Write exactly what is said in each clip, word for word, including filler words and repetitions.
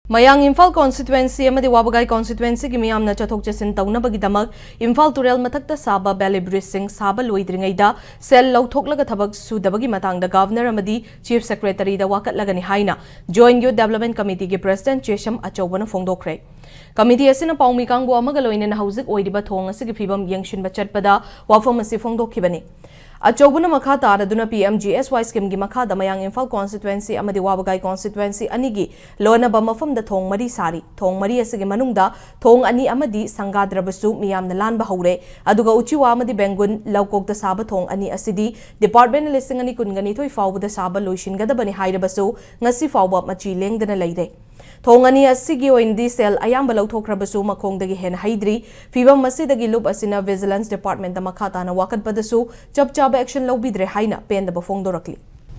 ꯃꯌꯥꯡ ꯏꯝꯐꯥꯜ constituency ꯑꯃꯗꯤ ꯋꯥꯕꯒꯥꯏ constituencyꯒꯤ ꯃꯤꯌꯥꯝꯅ ꯆꯠꯊꯣꯛ ꯆꯠꯁꯤꯟ ꯇꯧꯅꯕꯒꯤꯗꯃꯛ ꯏꯝꯐꯥꯜ ꯇꯨꯔꯦꯜ ꯃꯊꯛꯇ ꯁꯥꯕ ꯕꯦꯂꯤ ꯕ꯭ꯔꯤꯖꯁꯤꯡ ꯁꯥꯕ ꯂꯣꯏꯗ꯭ꯔꯤꯉꯩꯗ ꯁꯦꯜ ꯂꯧꯊꯣꯛꯂꯒ ꯊꯕꯛ ꯁꯨꯗꯕꯒꯤ ꯃꯇꯥꯡꯗ Governor ꯑꯃꯗꯤ Chief Secretaryꯗ ꯋꯥꯀꯠꯂꯒꯅꯤ ꯍꯥꯏꯅ Joint Youth Development Committeeꯒꯤ President ꯆꯦꯁꯝ ꯑꯆꯧꯕꯅ ꯐꯣꯡꯗꯣꯛꯈ꯭ꯔꯦ꯫ Committee ꯑꯁꯤꯅ ꯄꯥꯎꯃꯤ ꯀꯥꯡꯕꯨ ꯑꯃꯒ ꯂꯣꯏꯅꯅ ꯍꯧꯖꯤꯛ ꯑꯣꯏꯔꯤꯕ ꯊꯣꯡ ꯑꯁꯤꯒꯤ ꯐꯤꯕꯝ ꯌꯦꯡꯁꯤꯟꯕ ꯆꯠꯄꯗ ꯋꯥꯐꯝ ꯑꯁꯤ ꯐꯣꯡꯗꯣꯛꯈꯤꯕꯅꯤ꯫ ꯑꯆꯧꯕꯅ ꯃꯈꯥ ꯇꯥꯔꯗꯨꯅ P M G S Y schemeꯒꯤ ꯃꯈꯥꯗ ꯃꯌꯥꯡ ꯏꯝꯐꯥꯜ constituency ꯑꯃꯗꯤ ꯋꯥꯕꯒꯥꯏ constituency ꯑꯅꯤꯒꯤ ꯂꯣꯟꯅꯕ ꯃꯐꯝꯗ ꯊꯣꯡ ꯃꯔꯤ ꯁꯥꯔꯤ꯫ ꯊꯣꯡ ꯃꯔꯤ ꯑꯁꯤꯒꯤ ꯃꯅꯨꯡꯗ ꯊꯣꯡ ꯑꯅꯤ ꯑꯃꯗꯤ ꯁꯪꯒꯥꯗ꯭ꯔꯕꯁꯨ ꯃꯤꯌꯥꯝꯅ ꯂꯥꯟꯕ ꯍꯧꯔꯦ꯫ ꯑꯗꯨꯒ ꯎꯆꯤꯋꯥ ꯑꯃꯗꯤ ꯕꯦꯡꯒꯨꯟ ꯂꯧꯀꯣꯛꯇ ꯁꯥꯕ ꯊꯣꯡ ꯑꯅꯤ ꯑꯁꯤꯗꯤ departmentꯅ ꯂꯤꯁꯤꯡ ꯑꯅꯤ ꯀꯨꯟꯒ ꯅꯤꯊꯣꯏ ꯐꯥꯎꯕꯗ ꯁꯥꯕ ꯂꯣꯏꯁꯤꯟꯒꯗꯕꯅꯤ ꯍꯥꯏꯔꯕꯁꯨ ꯉꯁꯤ ꯐꯥꯎꯕ ꯃꯆꯤ ꯂꯦꯡꯗꯅ ꯂꯩꯔꯦ꯫ ꯊꯣꯡ ꯑꯅꯤ ꯑꯁꯤꯒꯤ ꯑꯣꯏꯅꯗꯤ ꯁꯦꯜ ꯑꯌꯥꯝꯕ ꯂꯧꯊꯣꯛꯈ꯭ꯔꯕꯁꯨ ꯃꯈꯣꯡꯗꯒꯤ ꯍꯦꯟꯅ ꯍꯩꯗ꯭ꯔꯤ꯫ ꯐꯤꯕꯝ ꯑꯁꯤꯗꯒꯤ ꯂꯨꯞ ꯑꯁꯤꯅ Vigilance Departmentꯇ ꯃꯈꯥ ꯇꯥꯅ ꯋꯥꯀꯠꯄꯗꯁꯨ ꯆꯞ ꯆꯥꯕ action ꯂꯧꯕꯤꯗ꯭ꯔꯦ ꯍꯥꯏꯅ ꯄꯦꯟꯗꯕ ꯐꯣꯡꯗꯣꯔꯛꯂꯤ꯫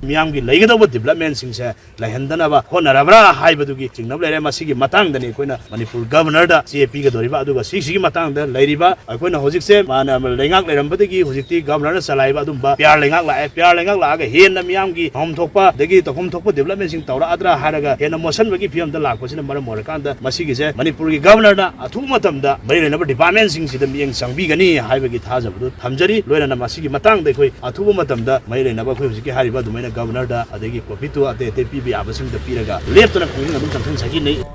ꯃꯤꯌꯥꯝꯒꯤ ꯂꯩꯒꯗꯧꯕ developmentꯁꯤꯡꯁꯦ ꯂꯩꯍꯟꯗꯅꯕ ꯍꯣꯠꯅꯔꯕ꯭ꯔꯥ ꯍꯥꯏꯕꯗꯨꯒꯤ ꯆꯤꯡꯅꯕ ꯂꯩꯔꯦ꯫ ꯃꯁꯤꯒꯤ ꯃꯇꯥꯡꯗꯅꯤ ꯑꯩꯈꯣꯏꯅ ꯃꯅꯤꯄꯨꯔ Governorꯗ ꯆꯦ ꯄꯤꯒꯗꯧꯔꯤꯕ꯫ ꯑꯗꯨꯒ ꯁꯤꯁꯤꯒꯤ ꯃꯇꯥꯡꯗ ꯂꯩꯔꯤꯕ ꯑꯩꯈꯣꯏꯅ ꯍꯧꯖꯤꯛꯁꯦ ꯃꯥꯅ ꯂꯩꯉꯥꯛ ꯂꯩꯔꯝꯕꯗꯒꯤ ꯍꯧꯖꯤꯛꯇꯤ Governorꯅ ꯆꯂꯥꯏꯕ ꯑꯗꯨꯝꯕ P R ꯂꯩꯉꯥꯛ ꯂꯥꯛꯑꯦ꯫ P R ꯂꯩꯉꯥꯛ ꯂꯥꯛꯑꯒ ꯍꯦꯟꯅ ꯃꯤꯌꯥꯝꯒꯤ ꯐꯪꯐꯝ ꯊꯣꯛꯄ ꯑꯗꯒꯤ ꯇꯧꯐꯝ ꯊꯣꯛꯄ developmentꯁꯤꯡ ꯇꯧꯔꯛꯑꯗ꯭ꯔꯥ ꯍꯥꯏꯔꯒ ꯍꯦꯟꯅ ꯃꯣꯠꯁꯟꯕꯒꯤ ꯐꯤꯕꯝꯗ ꯂꯥꯛꯄꯁꯤꯅ ꯃꯔꯝ ꯑꯣꯏꯔꯀꯥꯟꯗ ꯃꯁꯤꯒꯤꯁꯦ ꯃꯅꯤꯄꯨꯔꯒꯤ Governorꯅ ꯑꯊꯨꯕ ꯃꯇꯝꯗ ꯃꯔꯤ ꯂꯩꯅꯕ departmentꯁꯤꯡꯁꯤꯗ ꯃꯤꯠꯌꯦꯡ ꯆꯪꯕꯤꯒꯅꯤ ꯍꯥꯏꯕꯒꯤ ꯊꯥꯖꯕꯗꯨ ꯊꯝꯖꯔꯤ꯫ ꯂꯣꯏꯅꯅ ꯃꯁꯤꯒꯤ ꯃꯇꯥꯡꯗ ꯑꯩꯈꯣꯏ ꯑꯊꯨꯕ ꯃꯇꯝꯗ ꯃꯔꯤ ꯂꯩꯅꯕ ꯑꯩꯈꯣꯏ ꯍꯧꯖꯤꯛꯀꯤ ꯍꯥꯏꯔꯤꯕ ꯑꯗꯨꯃꯥꯏꯅ Governorꯗ ꯑꯗꯒꯤ copyꯗꯨ ꯑꯇꯩ ꯑꯇꯩ ꯄꯤꯕ ꯌꯥꯕꯁꯤꯡꯗ ꯄꯤꯔꯒ ꯂꯦꯞꯇꯅ ꯈꯣꯡꯖꯪ ꯑꯗꯨꯝ ꯆꯪꯁꯤꯟꯖꯈꯤꯅꯤ꯫